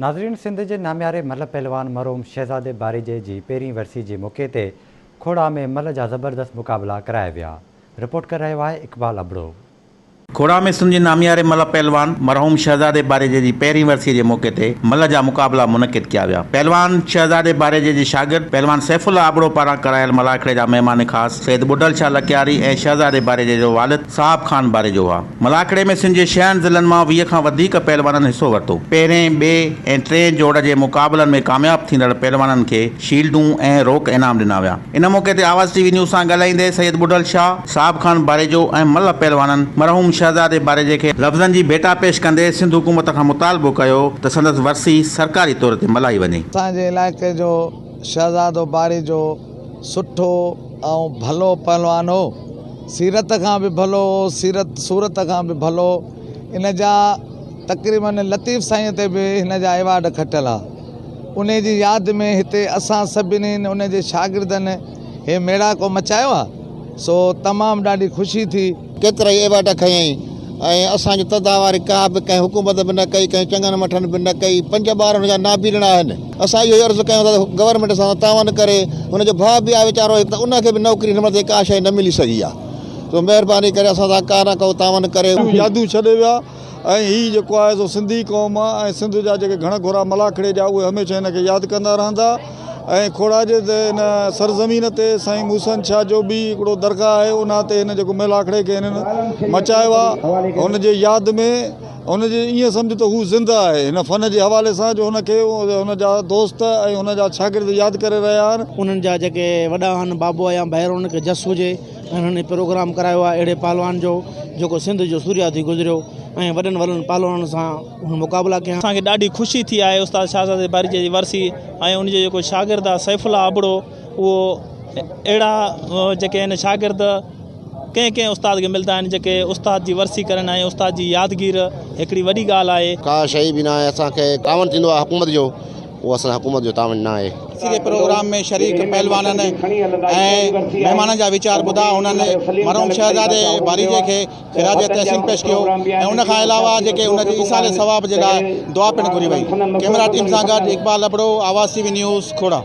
ناظرين سنڌ جي نامياري ملهه پهلوان مرحوم شهزادي باريجي جي پهرين ورسي جي موقعي تي کوڙا ۾ ملهه جا زبردست مقابلا ڪرايا ويا. رپورٽ ڪري رهيو آهي اقبال ابڙو. کوڙا ۾ سنڌ جي نامياري ملهه پهلوان مرحوم شهزادي باريجي جي پهرين ورسي جي موقعي تي ملهه جا مقابلا منعقد ڪيا ويا. پهلوان شهزادي باريجي جي شاگرد پهلوان سيف الله ابڙو پاران ڪرايل ملاکڙي جا مهمان خاص سيد ٻڍل شاهه لڪياري ۽ شهزادي باريجي جو والد صاحب خان باريجو هئا. ملاکڙي ۾ سنڌ جي ڇهن ضلعن مان 20 کان وڌيڪ پهلوانن حصو ورتو. پهرين، ٻئي ۽ ٽئين جوڙ جي مقابلن ۾ ڪامياب ٿيندڙ پهلوانن کي شيلڊون ۽ روڪ انعام ڏنا ويا. ان موقعي تي آواز ٽي وي نيوز سان ڳالهائيندي سيد ٻڍل شاهه، صاحب خان باريجو ۽ ملهه پهلوانن مرحوم شهزادي باريجي کي لفظن جي ڀيٽا پيش ڪندي سنڌ حڪومت کان مطالبو ڪيو ته سندس ورسي سرڪاري طور تي ملهائي وڃي. اسان جي علائقي جو شهزادو باريجو سٺو ۽ ڀلو پهلوان هو. سيرت کان به ڀلو هو، سيرت صورت کان به ڀلو. ان جا تقريبن لطيف سائينء تي به هن جا ايوارڊ کٽيل ها. انهي جي ياد ۾ هتي اسان سڀني ان جي شاگردن هي ميڙاڪو مچايو آ، سو تمام ڏاڍي خوشي ٿي. ڪيترائي ايوارڊ کنيائين ۽ اسان جي تدا واري ڪا به ڪنهن حڪومت به نه ڪئي، ڪنهن چڱن مٺن به نه ڪئي. پنج ٻار هن جا نابينا آهن. اسان اهو ئي عرض ڪيون ٿا ته گورنمينٽ سان تعاون ڪري هن جو ڀاء به آهي ويچارو هڪ ته ان کي به نوڪري هن مهل تائين ڪا شيء نه ملي سگهي آهي سو مهرباني ڪري اسان سان ڪا نه ڪو تعاون ڪري. يادون ڇڏي ويا ۽ هي جيڪو آهي سو سنڌي قوم ۽ سنڌ جا جيڪي گهڻ گهرا ملاکڙي جا اهي هميشه هن کي ياد ڪندا رهندا ۽ کوڙا جي هن سرزمين تي سائين موسن شاهه جو به هڪڙو درگاهه آهي ان تي هن جيڪو ملاکڙي کي هنن مچايو آهي هن جي ياد ۾ هن جي ائين سمجهه ته هو زنده آهي هن فن جي حوالي سان جو هن کي هن جا دوست ۽ هن جا شاگرد ياد ڪري رهيا آهن. انهن جا جيڪي وڏا آهن بابو يا ڀائر انهن کي جس هجي ۽ انهن هي پروگرام ڪرايو آهي اهڙي پهلوان جو جيڪو سنڌ جو سوريا ٿي گذريو ۽ وڏن وڏن پهلوانن سان هن مقابلا ڪيا. اسان کي ڏاڍي خوشي ٿي آهي استاد شاهزادي باريجي جي ورسي ۽ ان جو جيڪو شاگرد آهي سيف الله ابڙو اهو اهڙا جيڪي آهن شاگرد ڪنهن ڪنهن استاد کي ملدا آهن جيڪي استاد جي ورسي ڪرن ۽ استاد جي يادگير هڪڙي وڏي ڳالهه آهي. ڪا شيء به ناهي اسان کي تعاون ٿيندو آهي حڪومت جو اهو اسان حڪومت جو تعاون ناهي. ورسي جي پروگرام ۾ شريڪ پهلوانن ۽ مهمانن جا ويچار ٻڌا انهن مرحوم شهزادي باريجي کي خراج تحسين پيش ڪيو ۽ ان کان علاوه جيڪي ان جي ايصال ثواب جي لاء دعا پڻ گهري وئي ڪئميرا ٽيم سان گڏ Iqbal Abro Awaz T V news Khora.